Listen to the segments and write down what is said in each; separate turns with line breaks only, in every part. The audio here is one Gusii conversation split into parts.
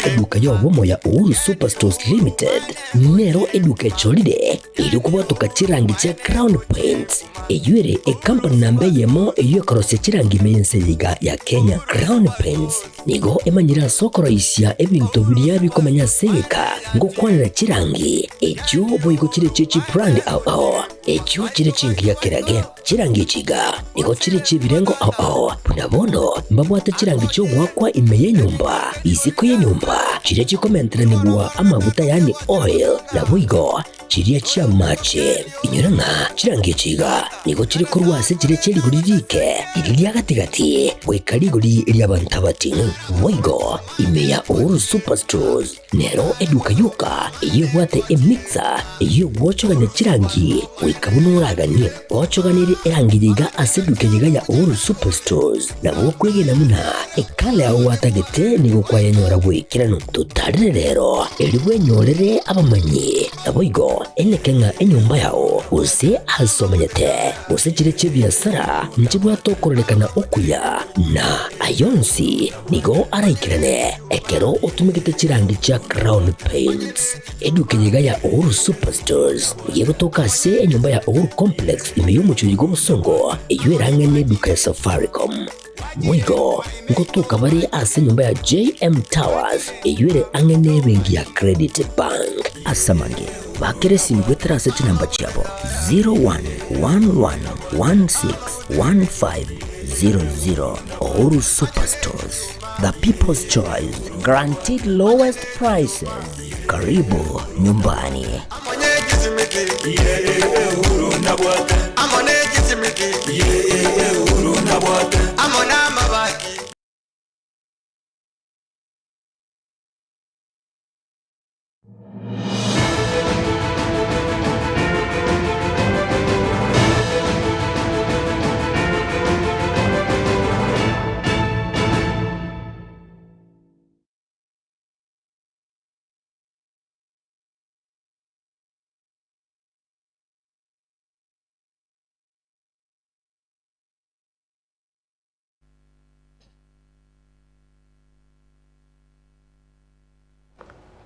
Eduka y'obomo ya Uhuru Superstores Limited nero eduka echorire erio kobwatoka chirangi chia Crown Paints, eyio ere ekampani namba eyemo eyio ekorosia chirangi ime y'ense eye iga ya Kenya. Crown Paints nigo emanyire ase okoroisia ebinto biria bikomenya ase egeka ngokwanera chirangi echio boigo chire chie chibrand ao ao echio chire chingiya kerage. Chirangi echi iga nigo chire chi'ebirengo ao ao, buna bono mbabwate chirangi chi'ogoakwa ime y'enyomba, isiko y'enyomba, chiria chikomenteranigwa amaguta yaani oil, naboigo chiria chi'amache. Inyora ng'a chirangi echi iga nigo chire korwa ase chiria chie rigori riike, riria ria gati-gati, goika rigori ri'abanto abating'u. Boigo ime ya Uhuru Superstores Nero eduka yoka eyio ebwate emixer eyio egwochogania chirangi goika buna oraganie. Gochoganerie erangi eye iga ase eduka eye iga ya Uhuru Superstores nabo okwegena buna ekala yao gwatagete nigo kwayenyora bw'ekeranu. Totarere rero erio bwenyorere abamanyi naboigo eneke ng'a enyomba yao gose ase omenyete gose chire chi'ebiasara nchibwate okororekana okuya na ayonsi Nigo araikerane ekero otumegete chirangi chia Crown Paints. Eduka eye iga ya Uhuru Superstores nigo egotoka ase enyomba ya Uhuru Complex ime y'omochie oyo bw'obosongo eyio erang'e neduka ya Safaricom. Boigo ngotoka bare ase enyomba ya JM Towers eyio ere ang'e nebenki ya Credit Bank. Ase amange, bakera esimi goetera ase chinamba chiabo 0111161500. Uhuru Superstores, the people's choice, guaranteed lowest prices. Karibu nyumbani.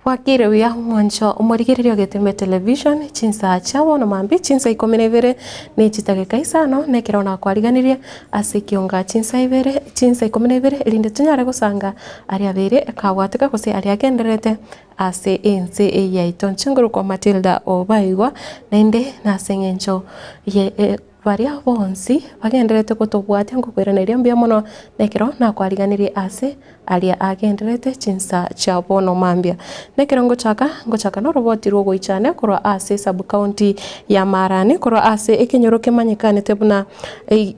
Bwakire buya omwancho omorigereria ogeteme television chinsa chia bono mambia chinsa ikomi na ibere ne chidageka isano na ekero nakwariganirie ase ekionga chinsa ibere chinsa ikomi na ibere erinde tonyare gosanga aria abere ekabwateka gose aria agendererete ase ense eye yaito. Inche nkorokwa Matilda Obaigwa naende nase eng'encho ye. Baria bonsi bagendererete gotobwatia nkokoiraneria mbuya mono, na ekero nakwariganirie aase aria agendererete chinsa chia bono mambia. Na ekero ngochaka, ngochaka noroboti rw'ogoichania korwa ase sub-county ya Marani, korwa ase ekenyoro kemanyekanete buna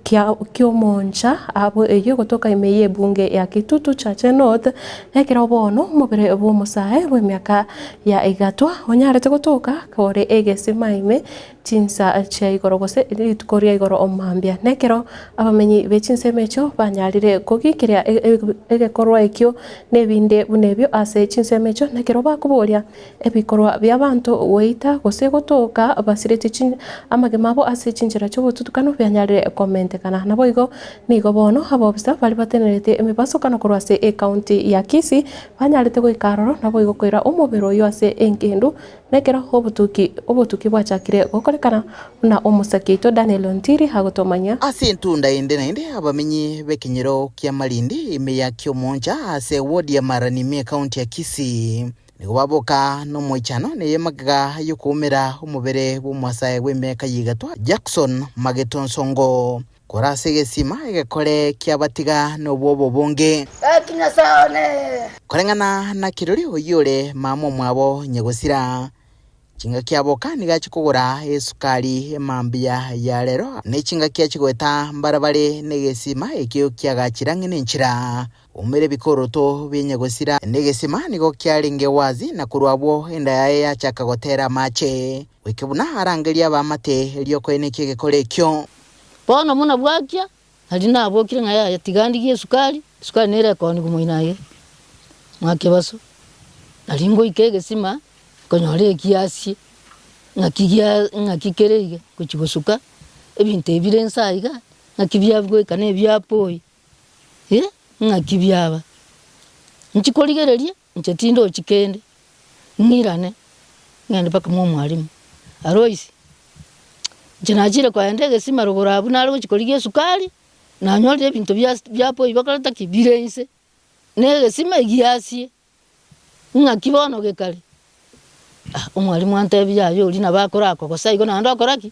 kia ki'omoncha abwo eyio egotoka ime y'ebunge ya Kitutu Chache North, na ekero bono omobere bw'omosae bw'emiaka ya igatwa onyarete gotoka kore egesima ime chinsa chia igoro gose rituko ria igoro mambia. Na ekero abamenyi be chinsemo echio banyarire kogiikeria egekorwa ekio na ebinde buna ebio ase chinsemo echio, na ekero bakoboria ebikorwa bi'abanto goita gose gotoka basiretie amagima abo ase chinchera chi'obotutukanu bianyarire komentekana. Naboigo nigo bono abobisa baria batenenerete emebasokano korwa ase ecounty ya Kisii banyarete goika aroro naboigo koira omobere oyio ase engendu Na ekero obotuki obotuki bwachakire gokorekana, buna omosake oito Daniel Ontiri agotomanyia.
Ase entunda ende naende abamenyi b'ekenyoro kia Malindi ime ya Kiomoncha ase ewodi ya Marani ime ekaunti ya Kisii nigo baboka nomoichano neye magega yokoumera omobere bw'omosae bw'emiaka ya igatwa Jackson Mageto Nsongo Kore ase egesima egekore kiabatiga nobwoba obonge.
Gaki Nyasae one!
Koreng'ana na kirori oyio ore mama omwabo nyagosira, chingaki aboka nigo achia kogora esukari emambia ya rero, ne chingaki achia goeta mbarabare negesima ekio kiagachire ang'e nenchera. Oumere ebikoroto bia nyagosira negesima nigo kiarenge wazi, na korwa abwo enda yaye yachaka gotera amache, goika buna arangerie abaamate erio koenekia egekore ekio.
Bono buna bwakia, nario nabokire ng'a yaya tiga ndigie esukari, esukari nere ekoonigwa moino aye mwakebaso. Nario ngoika egesima, nkonyora ekiasie, ng'aki gia ng'aki kere iga, ngochia gosuka, ebinto ebi bire inse aiga, ng'aki biagoika na ebiapoi, eh, ng'aki biaba. Inchi korigereria, inche tindochi kende, ng'irane, ng'ende mpaka mwa omwalimu. Aloisi, inche nachire koenda egesima rogoro abwo nare gochia korigia esukari, nanyorire ebinto bia bia boy bakoreta ki? Bire inse, na egesima egiasie, ng'aki bono gekare? Ah, omwalimu antebia yaya oria nabo akorakogosa igo naende okora ki?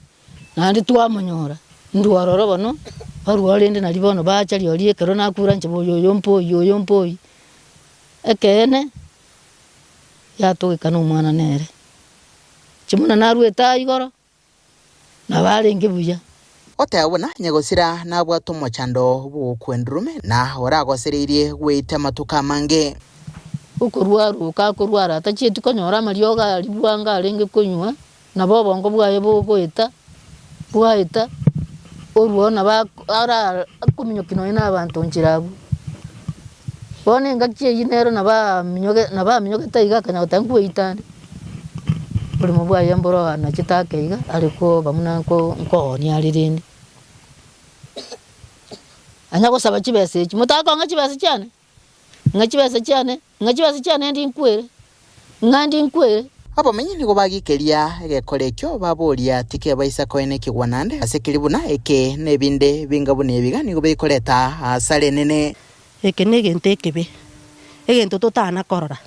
Naende twamonyora, ndwo ororo bono, barwao rende naria bono bacha rirorio ekero nakure inche boyo oyo mpe oyio oyo mpe oyio. Ekeene, yatogekana omwana nere. Inche buna narwete aa igoro, nabo arenge buya.
Oteba buna nyagosira nabwate omochando bw'ogokwa endurume, na oragosereirie gweita amatuko amange.
Okorwaroka akorwara atachieti konyora amariogo aria bwango arenge konywa, nabo obongo bwaye bogoeta, bwaeta, orwao nabo ako ara akominyokia nonye na abanto nchera abwo. Bono engaki eyio nero nabo aminyoge nabo aminyogete iga akanya goteba nkweita ande, oboremo bwaye mboro anachete ake iga are koba buna nko nkoonia are rende. Anya gosaba chibesa echi, motakong'a chibesa chiane, ng'a chibesa chiane, ng'a chibesa chiane ndi nkwere, ng'a ndi nkwere.
Abamenyi nigo bagikeria egekora ekio, baboria, Tikebaisa koenekigwa naende ase keri buna eke, na ebinde binga buna ebiga nigo bikoreta asara enene.
Eke negento ekebe, egento totana korora.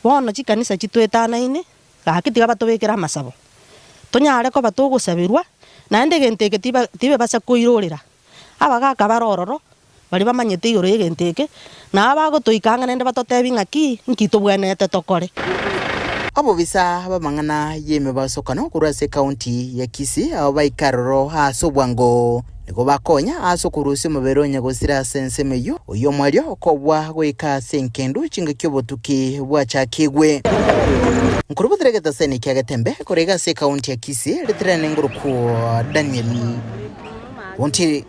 Bono chikanisa chitwetanaine, gaki tiga batobekere amasabo, tonyare koba togosaberwa, naende egento eke tiba tibe basa koirorera. Abagaka bare ororo, baria bamanyete igoro y'egento eke, na abagotoika ang'e naende batotebie ng'aki nki tobwenerete tokore.
Abobisa b'amang'ana y'emebasokano korwa ase ekaunti ya Kisii abo baika aroro ase obwango nigo bakonya ase okorusia omobere o nyagosira ase ensemo eyio, oyio omoerio okobua goika ase enkendu chingaki obotuki bwachakigwe. Nkorubothera egetaseni kia Getembe korwa iga ase ekaunti ya Kisii, ritirane ngorokwo Daniel Ontiri.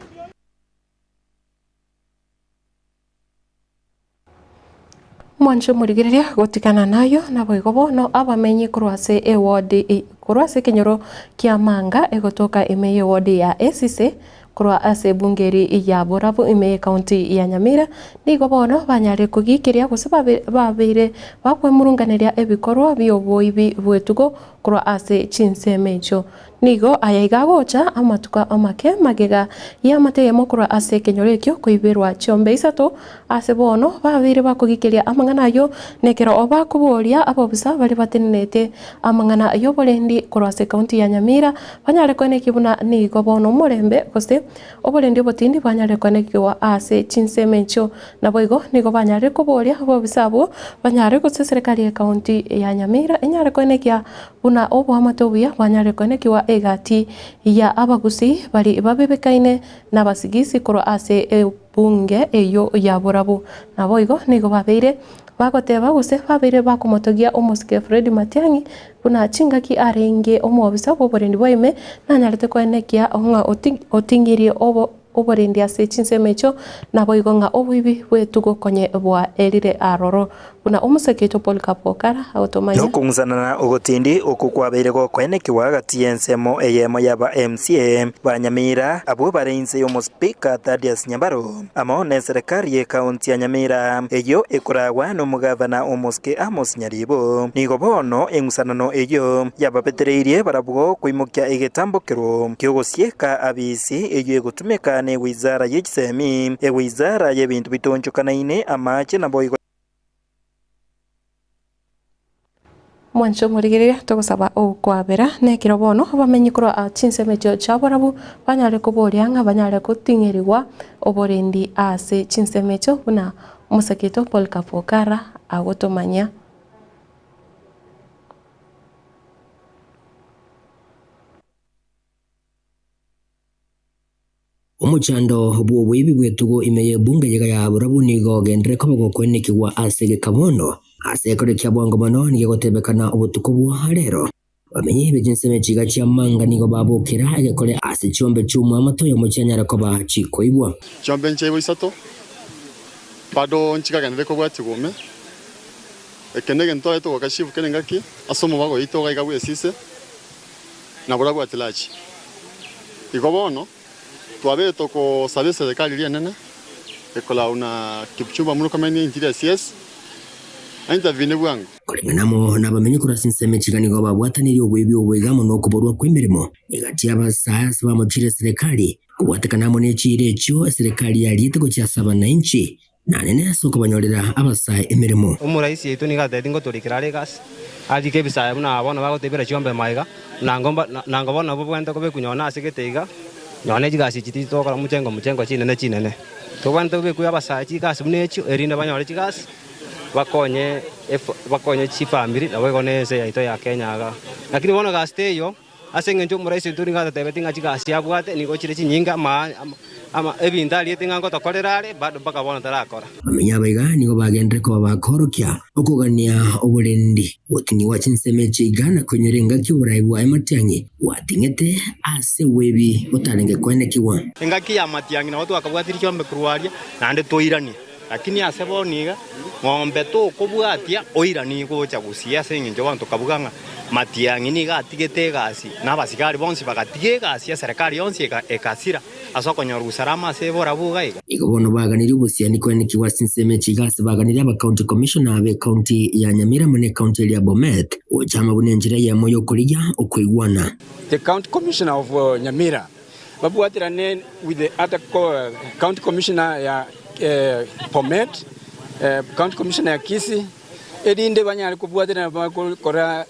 Mwanche omorigereria gotigana nayo, naboigo bono abamenyi korwa ase eward korwa ase ekenyoro kia Manga egotoka ime y'eward ya Esise korwa ase ebunge eri ya Borabu ime y'ecounty ya Nyamira nigo bono banyare kogiikeria gose babeire bakwemurunganeria ebikorwa bi'oboibi bw'etugo korwa ase chinsemo echio. Nigo aya iga agocha amatuko amake magega y'amate eyemo korwa ase ekenyoro ekio koiberwa chiombe isato, ase bono babeire bakogikeria amang'ana ayio, na ekero bakoboria abobisa baria batenenete amang'ana y'oborendi korwa ase ekaunti ya Nyamira, banyare koenekia buna nigo bono omorembe gose oborendi obotindi bwanyarire koenekiwa ase chinsemo echio. Naboigo nigo banyarire koboria abobisa abwo banyare gose eserekari y'ekaunti ya Nyamira enyare koenekia Buna oboamate obuya bwanyarire koenekiwa egati ya abagusii baria babebekaine nabasigisi korwa ase ebunge eyio ya borabu. Naboigo nigo babeire bagoteba gose babeire bakomotogia omosike Fred Matiang'i buna chingaki arenge omwobisa bw'oborendi bwa ime nanyarete koenekia ng'a oting'irie obo oborendi ase chinsemo echio, naboigo ng'a oboibi bw'etugo konye bwaerire aroro, buna omoseke oito Polycarp Okara agotomanya.
Nokong'usanana ogotindi okwo kwabeire gokoenekigwa gati y'ensemo eyemo y'aba MCA ba Nyamira abwo bare inse y'omospeaker Thaddeus Nyabaro amo neserekari y'ecounty ya Nyamira eyio ekoragwa nomogavana omosike Amos Nyaribo. Nigo bono eng'usanano eyio yababetereirie barabwo koimokia egetambokero ki'ogosieka abisi eyio egotumeka n'ewizara ye chisemi, ewizara y'ebinto bitonchokanaine, amache naboigo.
Mwanche omorigereria togosaba okwabera, nekero bono abamenyi korwa chinsemo echio chia borabu banyare koboria ng'a banyare goting'erigwa oborendi ase chinsemo echio buna omosaketo Polycarp Okara agotomanyia.
Omochando bw'oboibi bw'etugo ime y'ebunge yega ya Borabu nigo ogenderere koba gokoenekigwa ase egeka bono. Ase ekero kia bwango mono nigo egotebekana obotuko bwa rero. Abamenyi be chinsemo echiga chia Manga nigo babokera egekore ase chiombe chi'omwamato oyomo chianyare koba chikoibwa.
Chiombe nchiaibwa isato, bado nchikagenderere kobwatigwa ime. Eke negento twarete goaka chifu kera engaki ase omobago oito iga iga bw'esise. na borabwate lachi. Igo bono twabeire togosaba eserekari eria enene ekorauna Kipchumba Murkomen Interior CS. Aintervene bwango.
Koreng'ana amo nabamenyi korwa ase ensemo echiga nigo babwatanirie oboibi obo iga amo nokoborwa kw'emeremo egati y'abasae ase bamochire eserekari kobwatekana amo ne chiira echio eserekari yariete gochia ase abananchi na nene ase okobanyorera abasae emeremo.
Omoraisi oito nigo atebetie ngotorikera are egasi, arike ebisae buna bono bagotebera chiombe maiga, nango mba nango bono nabwo bwenerete kobekwa nonye ase gete iga, nonye ne chigasi echi titogokora mochengo mochengo chinene chinene. Tobwenerete kobekwa abasae chigasi buna echio, erinde banyore chigasi, bakonye efa bakonye chifamiri naboigo na ense yaito ya Kenya igaa. Lakini bono egasi teiyo. Ase engencho omoraisi oito nigo atotebetie ng'a chigasi abwate nigo chire chinyinge, ebinto ariete ng'a ngotokorera are, bado mpaka bono tarakora.
Abamenyi abaiga nigo bagenderere koba bakoorokia okogania oborendi, goting'igwa chinsemo echi iga na koinyora engaki oborai bwaye matiang'i bwating'ete ase bwebi botarenge koenekigwa.
Engaki ya matiang'i nabo twakabwatirie chiombe korwa aria, naende toiranie. Lakini ase bono iga, ng'ombe tokobwatia oiranie gocha gusii ase engencho bono tokabuga ng'a Matiang'i nigo atigete egasi na abasigari bonsi bagatiga egasi eserekari yonsi egasira ase okonyora usalama ase borabu iga iga.
Igo bono baganirie obosiani koenekigwa ase ensemo echi iga ase baganirie abacounty commissioner b'ecounty ya Nyamira amo n'ecounty eria ya Bomet gocha amo buna enchera eyemo y'okorigia okoigwana.
The county commissioner of Nyamira babwaterane with the other county commissioner ya Bomet, county commissioner ya Kisii, erinde banyare kobwaterana bakora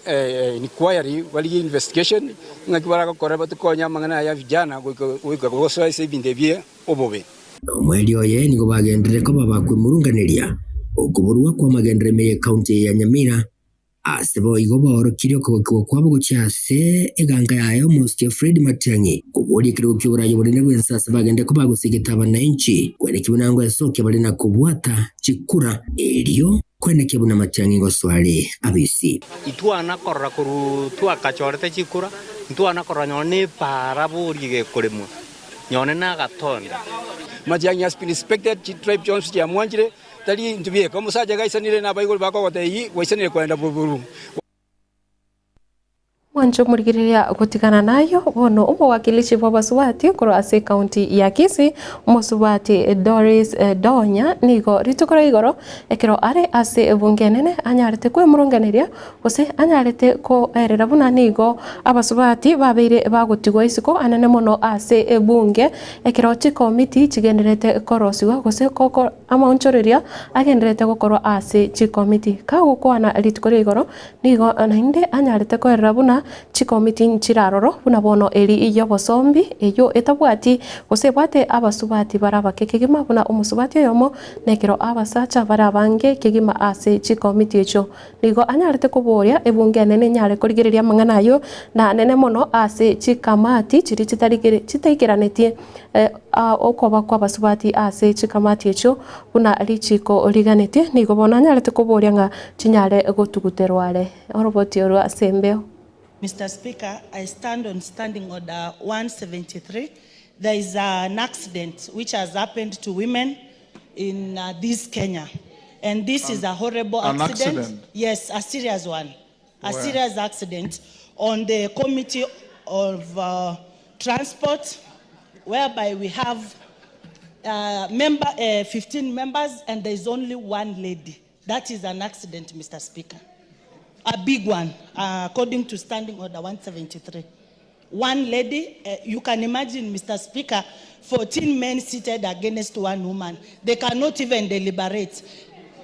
inquiry barigie investigation ng'aki baragokora batokonye amang'ana aya ya vijana goika gosoa ase ebinto ebi obobe.
Nomoerio oye nigo bagenderere koba bakwemurunganeria okoborwa kw'amagenderero ime y'ecounty eye ya Nyamira. Ase boigo baorokirie okogokigwa kwabo gochia ase eganka yaye omosike Fred Matiang'i, koboria ekerogo ki'oboraai obonene bw'ense ase bagende koba gosegeta abananchi, kwenekia buna ngoesokia bare na kobwata chikura erio kwenekia buna Matiang'i ngosoa are abisi.
Intwana korora korwa twakachorete chikura, intwana korora nonye nepaara boria gekoremwa, nonye nagatonda.
Matiang'i has been respected, chitribe chionsi chiamwanchire. Tari intwe bieka. Omosacha gaisanire nabaigori bakogotebia, Gwaisanire kogenda borobwo.
Mwanche omorigereria gotigana nayo bono omowakilishi bw'abasubati korwa ase ekaunti ya Kisii omosubati Doris Donya nigo rituko ria igoro ekero are ase ebunge enene anyarete kwemurunganeria gose anyarete koerera buna nigo abasubati babeire bagotigwa isiko anene mono ase ebunge ekero chikomiti chigendererete korosigwa gose Amaonchoreria agendererete gokorwa ase chikomiti. Kagokwana rituko ria igoro, nigo naende anyarete koerera buna chikomiti nchiraroro, buna bono eri y'obosombi, eyio etabwati gose ebwate abasubati bare abake kegima buna omosubati oyomo, na ekero abasacha bare abange kegima ase chikomiti echio. Nigo anyarete koboria ebunge enene enyare korigereria amang'ana ayio, na anene mono ase chikamati chiria chitaikeranetie okoba kw'abasubati ase chikamati echio buna richiiko riganetie. Nigo bono anyarete koboria ng'a chinyare gotuguterwa are oroboti orwo ase embeo.
Mister Speaker, I stand on Standing Order 173. There is an accident which has happened to women in uh, this Kenya. And this is a horrible
an
accident.
accident?
Yes, a serious one. A
Where?
serious accident on the Committee of uh, Transport, whereby we have uh, member, uh, 15 members and there is only one lady. That is an accident, Mr. Speaker. A big one, uh, according to Standing Order 173. One lady, uh, you can imagine, Mr. Speaker, 14 men seated against one woman. They cannot even deliberate.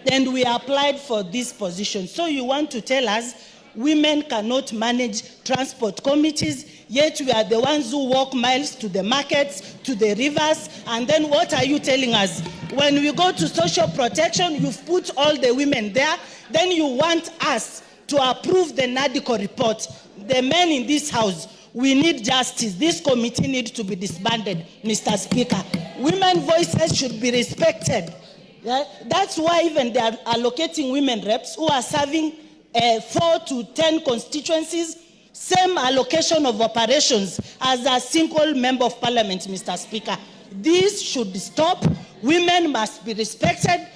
And we applied for this position. So you want to tell us women cannot manage transport committees, yet we are the ones who walk miles to the markets, to the rivers, and then what are you telling us? When we go to social protection, you've put all the women there, then you want us to approve the NADCO report. The men in this house, we need justice. This committee needs to be disbanded, Mr. Speaker. Women voices should be respected. Yeah? That's why even they are allocating women reps who are serving uh, 4 to 10 constituencies, same allocation of operations as a single member of parliament, Mr. Speaker. This should stop. Women must be respected.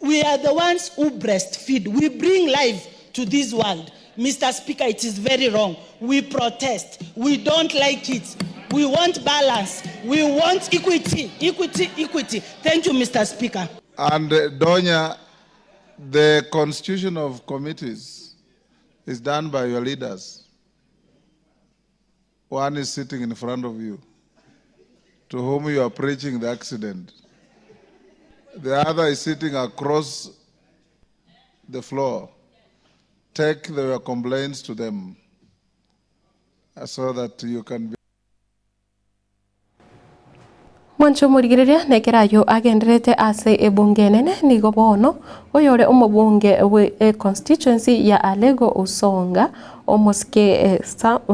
We are the ones who breastfeed. We bring life to this world. Mr. Speaker, it is very wrong. We protest. We don't like it. We want balance. We want equity, equity, equity. Thank you, Mr. Speaker.
And Donya, The constitution of committees is done by your leaders. One is sitting in front of you, to whom you are preaching the accident. The other is sitting across the floor. Take their complaints to them so that you can be.
Mwanche omorigereria nekero ayio agendererete ase ebunge enene nigo bono oyore omobunge bwe econstituency ya Alego Usonga omosike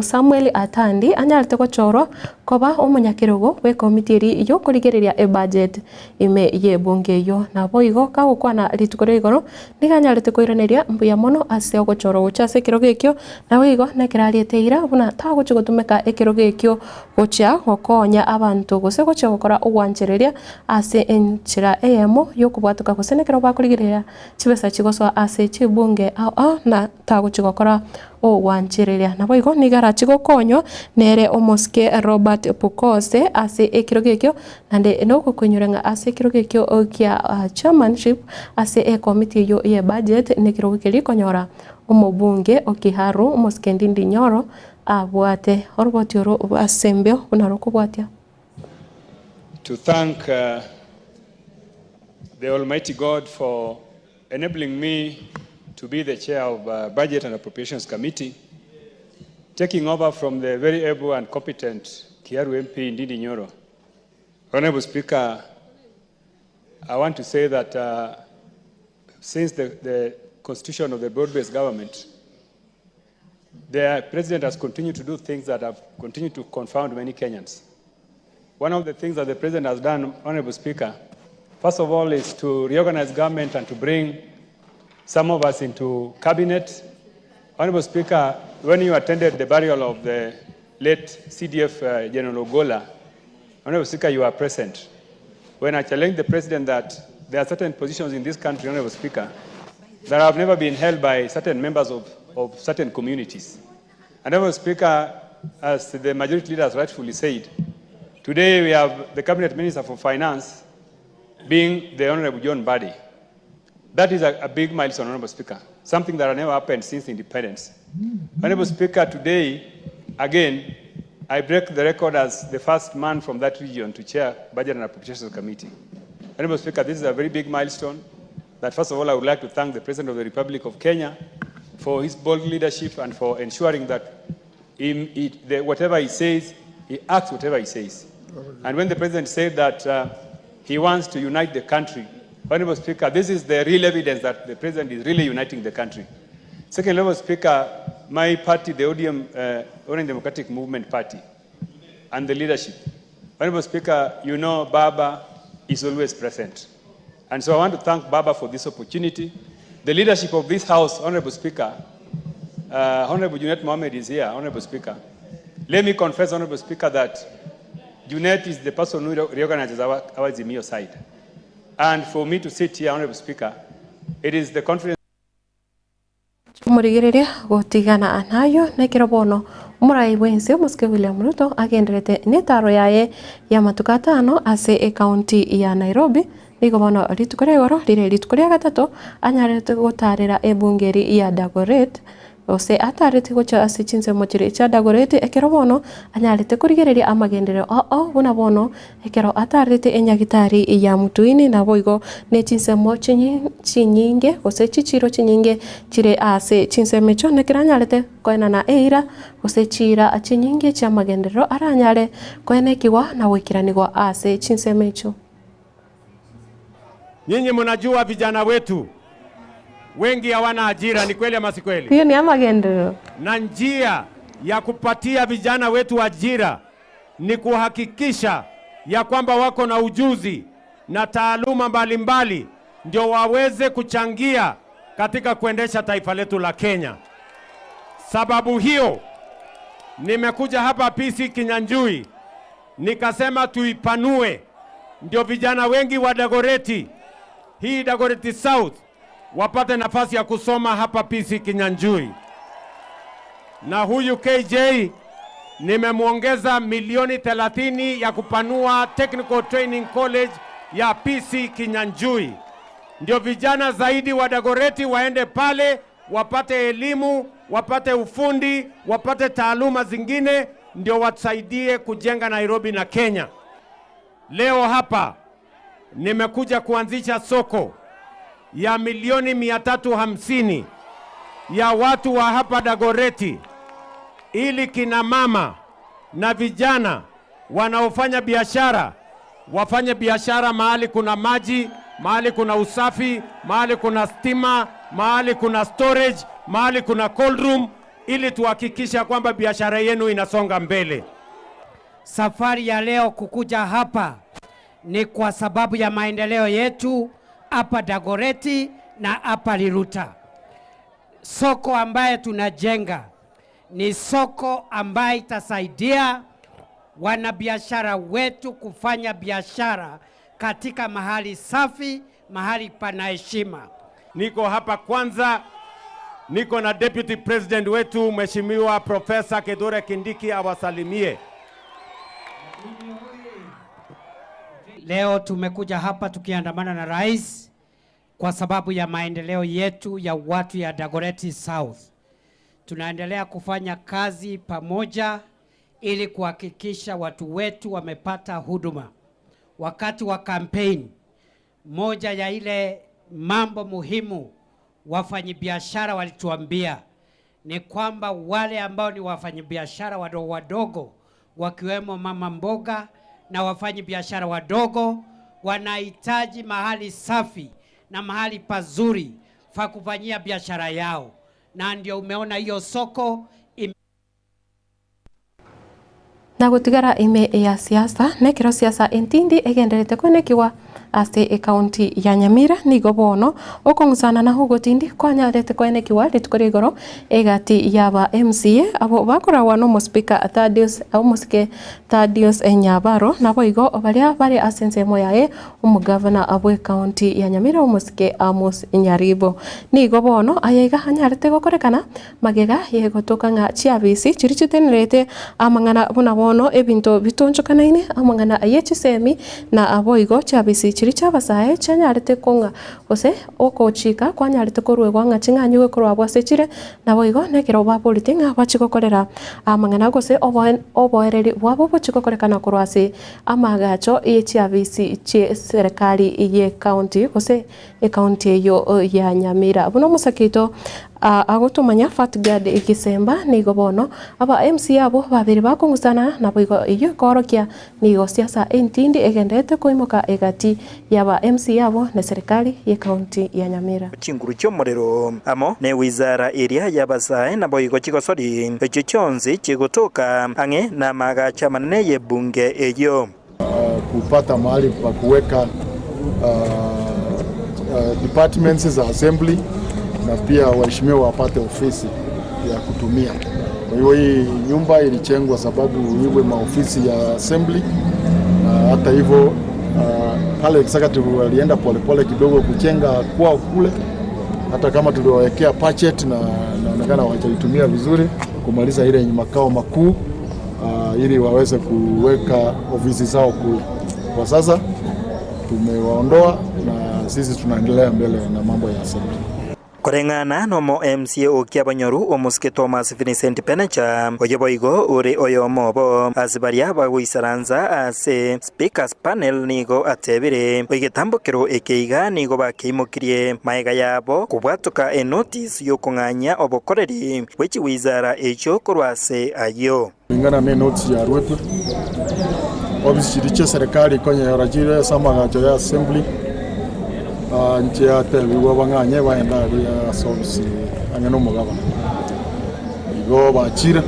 Samuel Atandi anyarete gochorwa koba omonyakerogo bw'ekomiti eria yokorigereria ebudget ime y'ebunge eyio. Naboigo kagokwana rituko ria igoro nigo anyarete koiraneria mbuya mono ase ogochorwa gocha ase ekerogo ekio naboigo nekero ariete eira buna tagochia gotumeka ekerogo ekio Gochia gokonya abanto gose gochia gokora ogwanchereria ase enchera eyemo y'okobwatoka gose nekero bakorigereria chibesa chigosoa ase chibunge ao ao na tagochia gokora ogwanchereria. Naboigo nigo arachie gokonywa nere omosike Robert Pukose ase ekerogo ekio naende nogokoinyora ng'a ase ekerogo ekio kia chairmanship ase ekomiti eyio ye budget nekerogo keria konyora omobunge o Kiharu omosike Ndindi Nyoro Abwate oroboti oro ase embeo buna rokobwatia.
To thank the Almighty God for enabling me to be the chair of Budget and Appropriations Committee, taking over from the very able and competent Kiaru MP Ndindi Nyoro. Honorable Speaker, I want to say that since the, the constitution of the broad-based government, the president has continued to do things that have continued to confound many Kenyans. One of the things that the president has done, Honorable Speaker, first of all, is to reorganize government and to bring some of us into cabinet. Honorable Speaker, when you attended the burial of the late CDF uh, General Ogola, Honorable Speaker, you are present. When I challenged the president that there are certain positions in this country, Honorable Speaker, that have never been held by certain members of, of certain communities. And Honorable Speaker, as the majority leader has rightfully said, today we have the Cabinet Minister for Finance being the Honorable John Mbadi. That is a, a big milestone, Honorable Speaker, something that has never happened since independence. Honorable Speaker, today, again, I break the record as the first man from that region to chair Budget and Appropriations Committee. Honorable Speaker, this is a very big milestone that first of all, I would like to thank the President of the Republic of Kenya for his bold leadership and for ensuring that he, he, the, whatever he says, he acts whatever he says. And when the President said that uh, he wants to unite the country, Honorable Speaker, this is the real evidence that the President is really uniting the country. Second level Speaker, my party, the ODM, uh, Orange Democratic Movement Party, and the leadership. Honorable Speaker, you know Baba is always present. And so I want to thank Baba for this opportunity. The leadership of this house, Honorable Speaker, uh, Honorable Junet Mohammed is here, Honorable Speaker. Let me confess, Honorable Speaker, that Junet is the person who reorganizes our, our Zimio side. And for me to sit here, Honorable Speaker, it is the confidence
Omorigereria gotigana nayio nekero bono omorai bw'ense omosike William Ruto agenderete netaro yaye y'amatuko atano ase ecounty ya Nairobi. Nigo bono rituko ria igoro rire rituko ria gatato anyarete gotarera ebunge eri ya Dagoret Gose ataareti gochia ase chinsemo chiria chiadagoreti, ekero bono anyarete korigereria amagenderero ao buna bono ekero ataarete enyagitari ya Mutuini, naboigo ne chinsemo chinyinge gose chichiiro chinyinge chire ase chinsemo echio, nekero anyarete koenana eira gose chiira chinyinge chi'amagenderero aranyare koenekigwa na goikeranigwa ase chinsemo echio.
Nyinyi mnajua vijana wetu wengi hawana ajira, ni kweli ama si kweli?
Hiyo ni amagenderero.
Na njia ya kupatia vijana wetu ajira ni kuhakikisha ya kwamba wako na ujuzi na taaluma mbalimbali ndio waweze kuchangia katika kuendesha taifa letu la Kenya. Sababu hiyo nimekuja hapa PC Kinyanjui nikasema tuipanue, ndio vijana wengi wa Dagoretti, hii Dagoretti South wapate nafasi ya kusoma hapa PC Kinyanjui. Na huyu KJ nimemwongeza milioni 30 ya kupanua Technical Training College ya PC Kinyanjui. ndio vijana zaidi wa Dagoretti waende pale wapate elimu, wapate ufundi, wapate taaluma zingine, ndio watusaidie kujenga Nairobi na Kenya. Leo hapa nimekuja kuanzisha soko ya milioni 350 ya watu wa hapa Dagoretti ili kina mama na vijana wanaofanya biashara wafanye biashara mahali kuna maji, mahali kuna usafi, mahali kuna stima, mahali kuna storage, mahali kuna cold room, ili tuhakikisha kwamba biashara yenu inasonga mbele.
Safari ya leo kukuja hapa ni kwa sababu ya maendeleo yetu hapa Dagoretti na hapa Riruta. Soko ambaye tunajenga ni soko ambaye itasaidia wanabiashara wetu kufanya biashara katika mahali safi, mahali pana heshima.
Niko hapa kwanza, niko na deputy president wetu Mheshimiwa Profesa Kithure Kindiki awasalimie.
Leo tumekuja hapa tukiandamana na rais kwa sababu ya maendeleo yetu ya watu ya Dagoretti South. Tunaendelea kufanya kazi pamoja ili kuhakikisha watu wetu wamepata huduma. Wakati wa campaign, moja ya ile mambo muhimu wafanyibiashara walituambia ni kwamba wale ambao ni wafanyibiashara wadogo wadogo wakiwemo mama mboga na wafanyibiashara wadogo wanahitaji mahali safi na mahali pazuri pa kufanyia biashara yao, na ndio umeona hiyo soko ime
Na gotigara ime ya siasa nekero siasa entindi egenderete kwenekigwa ase ekaunti ya Nyamira nigo bono okong'usana na ogotindi kwanyarete kwenekigwa rituko ria igoro egati yaba MCA abo bakoragwa na omospika Thaddeus omosike Thaddeus Nyabaro nabo igo baria bare ase ensemo yaye omogavana bwa ekaunti ya Nyamira omosike Amos Nyaribo. Nigo bono ayaiga anyarete gokorekana magega yegotoka ng'a chiabisi chiri chitenerete amang'ana buna bono ebinto bitonchokanaine amang'ana aye chisemi na aboigo chiabisi chiri chiabasae chianyarete kong'a gose okochika kwanyarete korwegwa ng'a ching'anyi gokorwa ase chire naboigo nekero baborete ng'a bachigokorera amang'ana gose oboereri bwabo bochigokorekana korwa ase amagacho ye chiabisi chie serikali ye county gose ekaunti eyo ya Nyamira. Buna omosakito agotomanya Fatgard Gisemba nigo bono aba MC abo babere bakong'usana naboigo eywo ekorokia nigo siasa entindi egendete koimoka egati yaba MC abo na serikali ye county ya Nyamira.
Chinguru chiomorero amo ne wizara eria yabasae naboigo chigosori echio chionsi chigotoka ang'e na magacha manene ye bunge eyo.
Kupata mahali pa kuweka departments za assembly na pia waheshimiwa wapate ofisi ya kutumia. Kwa hiyo hii nyumba ilijengwa sababu iwe maofisi ya assembly, na hata hivyo pale executive walienda polepole kidogo kujenga kwao kule, hata kama tuliwawekea budget na naonekana hawajaitumia vizuri kumaliza ile makao makuu ili waweze kuweka ofisi zao kule. Kwa sasa tumewaondoa na sisi tunaendelea mbele na mambo ya assembly.
Koreng'ana nomo MCA okia banyoru omosike Thomas Vincent Penecha oye boigo ore oyomo bo ase baria bagoisaransa ase speakers panel nigo atebire oigetambokero ekeiga nigo bakeimokirie maega yabo kobwatoka enotice yokong'anya obokoreri bwe chiwizara echo korwa ase ayio.
Kulingana na notice ya rwetwe ofisi chiri chia serikali konyera chire ase amagacho ya assembly nche atebigwa bang'anye baenda aria ase ofisi ang'e na omogabana igo bachire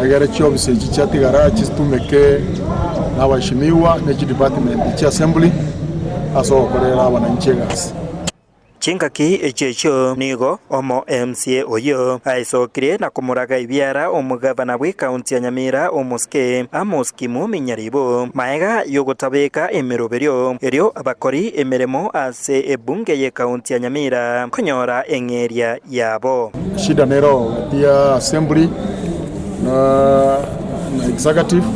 egere chiofisi echi chiatigara chitumeke na abaheshimiwa na echidepartment chia assembly ase ogokorera abananchi egasi.
Chingaki echecho nigo omo MCA oyo aisokirie na komuraga ibiara omugavana bwe county ya Nyamira omosike Amos Kimumi Nyaribo maega yogotabeka emiroberio erio abakori emiremo ase ebunge ye county ya Nyamira konyora eng'eria yabo.
Shida nero gati ya assembly na executive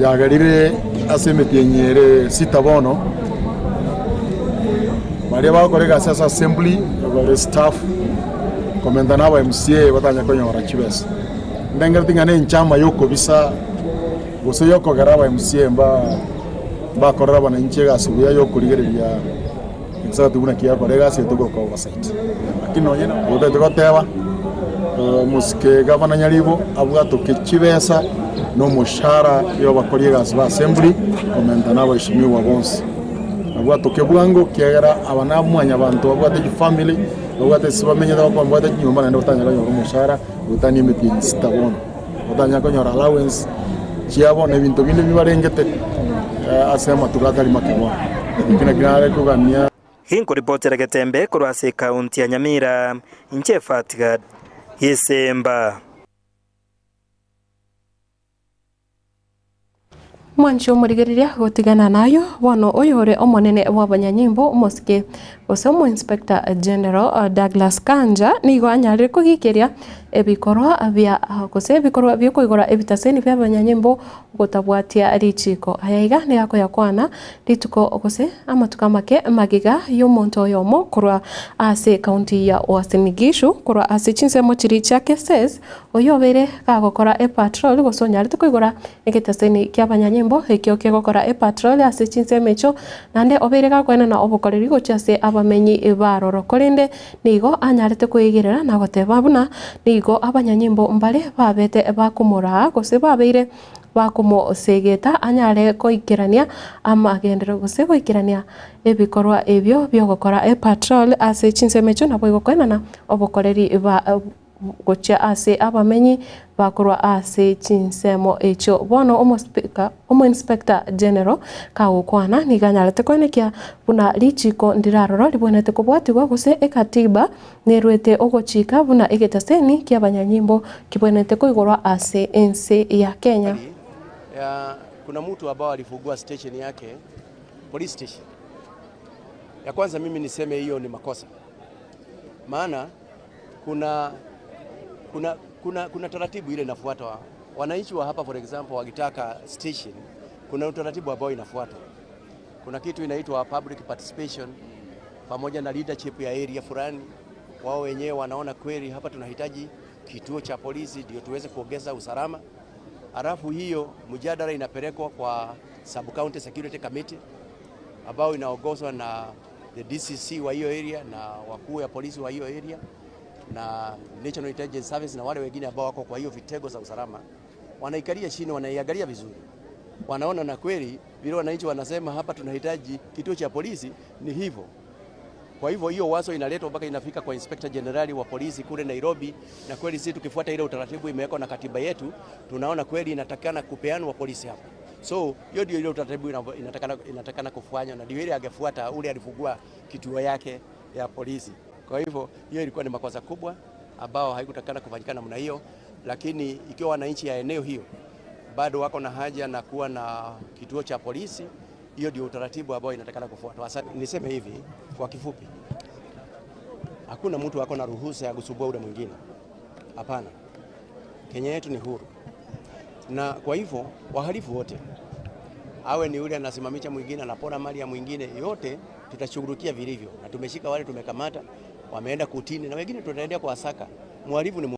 yagerire ase emiti enyere sita bono. Baria bagokora egasi ase assembly bare staff komenta na aba MCA batanya konyora chibesa. Ndengereti ng'a nenchama yokobisa gose yokogera aba MCA mba mbakorera abananchi egasi buya yokorigereria executive buna kiakora egasi eye togokora oversight. Lakini nonye otagete goteba omosike gavana Nyaribo abwatoke chibesa na omoshahara yobakori egasi ba assembly komenta na abaheshimiwa bonsi. Abwatoke bwango ekiagera aba namwanyabanto babwate chifamiri, babwate ase bamenyete bakoba mbabwate chinyomba naende batanyare konyora omoshahara gotania emetienyi sita bono. Batanyare konyora allowance chiabo na ebinto binde bibarengete ase amatuko atari make bono. Ekio nakio nare kogania.
Ginkoripotera Getembe korwa ase ekaunti ya Nyamira, inche Fatgad Gisemba.
Mwanche omorigereria gotigana nayo, bono oyore omonene bw'abanyanyimbo omosike gose omoinspector general Douglas Kanja nigo anyarire kogikeria ebikorwa bia gose ebikorwa biokoigora ebitaseni bi'abanyanyimbo gotabwatia richiko. Aya iga nigo akoyakwana rituko gose amatuko amake magega y'omonto oyomo korwa ase ekaunti ya Uasin Gishu korwa ase chinsemo chiria chia Keses Oyio obeire gagokora epatrol gose onyarete koigora egetaseni ki'abanyanyimbo ekio kegokora epatrol ase chinsemo echio, naende obeire gakoenana obokoreri gochia ase abamenyi b'aroro. Korende nigo anyarete koegerera na goteba buna nigo abanyanyimbo mbare babete bakomoraa gose babeire bakomosegeta anyare goikerania amagenderero gose goikerania ebikorwa ebio bi'ogokora epatrol ase chinsemo echio naboigo koenana obokoreri ba. Gochia ase abamenyi bakorwa ase chinsemo echio. Bono omospika, omoinspector general kagokwana nigo anyarete koenekia buna richiko ndiraroro ribwenerete kobwatigwa gose ekatiba nerwete ogochika buna egetaseni kiabanyanyimbo kibwenerete koigorwa ase ense ya Kenya.
Ya, kuna mtu ambao alifungua station yake police station. Ya kwanza mimi niseme hiyo ni makosa, maana kuna, kuna, kuna, kuna taratibu ile inafuatwa. Wananchi wa hapa for example wakitaka station, kuna utaratibu ambao inafuatwa. Kuna kitu inaitwa public participation pamoja na leadership ya area fulani. Wao wenyewe wanaona kweli hapa tunahitaji kituo cha polisi ndio tuweze kuongeza usalama. Halafu hiyo mjadala inapelekwa kwa sub county security committee ambao inaongozwa na the DCC wa hiyo area na wakuu ya polisi wa hiyo area na National Intelligence Service na wale wengine ambao wako kwa hiyo vitengo za usalama, wanaikalia chini, wanaiangalia vizuri, wanaona na kweli vile wananchi wanasema hapa tunahitaji kituo cha polisi ni hivyo. Kwa hivyo hiyo wazo inaletwa mpaka inafika kwa Inspector General wa polisi kule Nairobi, na kweli sisi tukifuata ile utaratibu imewekwa na katiba yetu, tunaona kweli inatakana kupeanwa polisi hapa. So hiyo ndio ile utaratibu inatakana, inatakana kufanywa na ndio ile angefuata ule alifungua kituo yake ya polisi. Kwa hivyo hiyo ilikuwa ni makosa kubwa ambao haikutakana kufanyika namna hiyo, lakini ikiwa wananchi ya eneo hiyo bado wako na haja na kuwa na kituo cha polisi, hiyo ndio utaratibu ambao inatakana kufuatwa. Sasa niseme hivi kwa kifupi, hakuna mtu ako na ruhusa ya kusumbua ule mwingine. Hapana, Kenya yetu ni huru, na kwa hivyo wahalifu wote, awe ni yule anasimamisha mwingine, anapora mali ya mwingine, yote tutashughulikia vilivyo, na tumeshika wale tumekamata, wameenda kutini na wengine tutaendelea kuwasaka. Mhalifu ni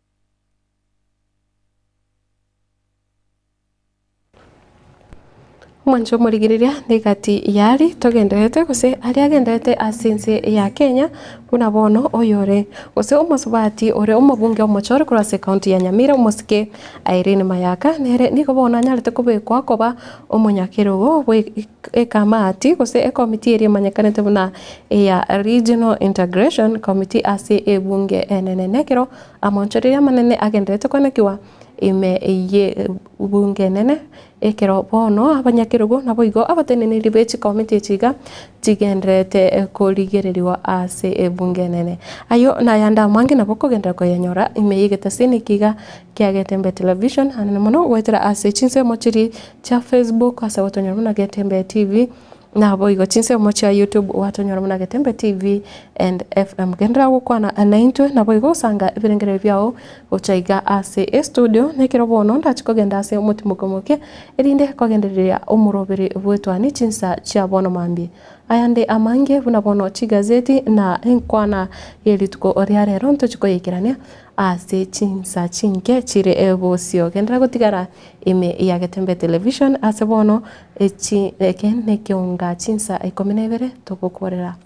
Omwancho omorigereria negati yari togendererete gose aria agendererete ase ense ya Kenya buna bono oyore gose omosubati ore omobunge omochore korwa ase ekaunti ya Nyamira omosike Irene Mayaka nere nigo bono anyarete kobekwa koba omonyakerogo bwe ekamati gose ekomiti eria emanyekanete buna eya Regional Integration Committee ase ebunge enene. Nekero amonchoreria amanene agendererete koenekiwa Ime y'ebunge enene, ekero bono abanyakerogo naboigo abateneneri be chikomiti echi iga chigendererete korigererigwa ase ebunge enene. Ayio nayande amange nabo okogenderera koyanyora ime y'egetasini eke iga kia Getembe Television anene mono goetera ase chinsemo chiria chia Facebook ase gotonyora buna Getembe TV. Naboigo chinsemo chia YouTube gwatonyora buna Getembe TV and FM. Genderera gokwana naintwe naboigo gosanga ebirengererio biao gocha iga ase estudio nekero bono ndache kogenda ase omotimoke omoke erinde kogendereria omoroberi bw'etwani chinsa chia bono mambia. Ayande amange buna bono chigazeti na enkwana ye rituko ria rero ntochi koyekerania ase chinsa chinke chire bosio. Genderera gotigara ime ya Getembe Television ase bono echi eke nekeonga chinsa ikomi na ibere togokorera.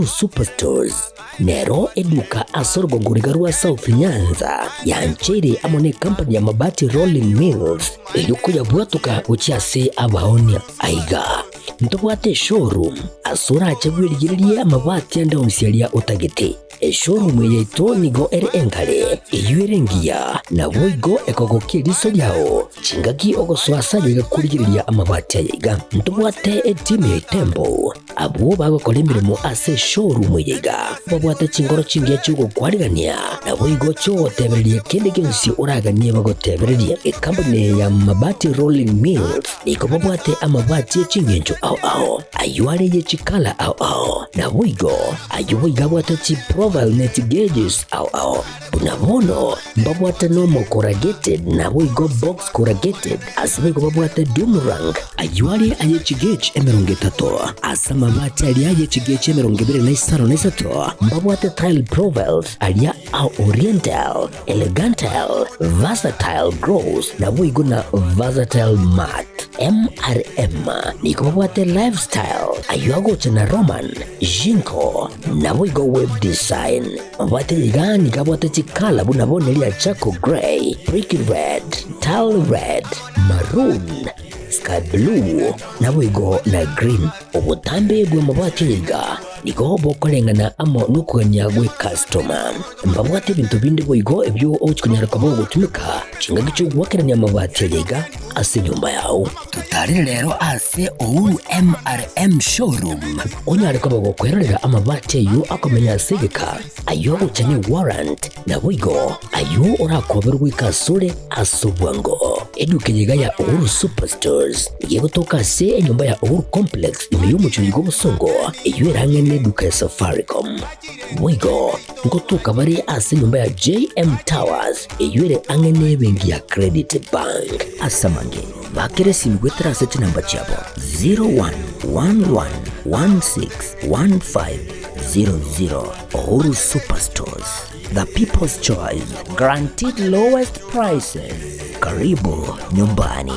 Superstores nero eduka ase orogongo riga rwa South Nyanza yancheire amo ne company ya Mabati Rolling Mills eyio koyabwatoka gochia ase abaonia. Aiga ntobwate eshowroom ase orache bwerigererie amabati ande onsi aria otagete. Eshowroom eye yaito nigo ere engare, eyio ere engiya, naboigo ekogokia eriso riao chingaki ogosoa ase aye iga korigereria amabati aya iga. Ntobwate etimu ya Itembo Abwo bagokora emeremo ase eshowroom eye iga babwate chinkoro chingiya chi'ogokwarigania, naboigo chi'ogotebereria kende gionsi oraganie bagotebererie. Ekampuni eye ya Mabati Rolling Mills nigo babwate amabati e chingencho ao ao, ayio are ye chikala ao ao, naboigo ayio boigo abwate chiprofile ne chigauges ao ao. Buna bono mbabwate normal corrugated naboigo box corrugated, ase boigo babwate doom rank, ayio are aye chigauge 30, ase amabati aria aye chigauge 25, mbabwate tile profiles aria a oriental, elegantile, versatile gross naboigo na versatile matte. MRM nigo babwate lifestyle, ayio agocha na Roman, Jinko, naboigo web design. Mabwate iga nigo abwate chikala buna bono eria charcoal grey, brick red, tile red, maroon, sky blue, naboigo na green. Obotambe bw'amabati aya iga nigo bokoreng'ana amo nokogania gw'ecustoma. Mbabwate ebinto binde boigo ebio ogochia konyara koba ogotumeka chingaki chi'ogoakerania amabati aya iga ase enyomba yao. Totarere rero ase Uhuru MRM Showroom onyare koba gokwerorera amabati ayio akomenya ase egeka, ayio agocha ne warrant, naboigo ayio orakoberwe goika asore ase obwango. Eduka eye iga ya Uhuru Superstores nigo egotoka ase enyomba ya Uhuru Complex ime y'omochie oyo bw'obosongo eyio erang'e neduka ya Safaricom. Boigo ngotoka bare ase enyomba ya JM Towers eyio ere ang'e nebenki ya Credit Bank. Ase amange, bakera esimi goetera ase chinamba chiabo 0111161500. Uhuru Superstores, the people's choice, guaranteed lowest prices. Karibu nyumbani.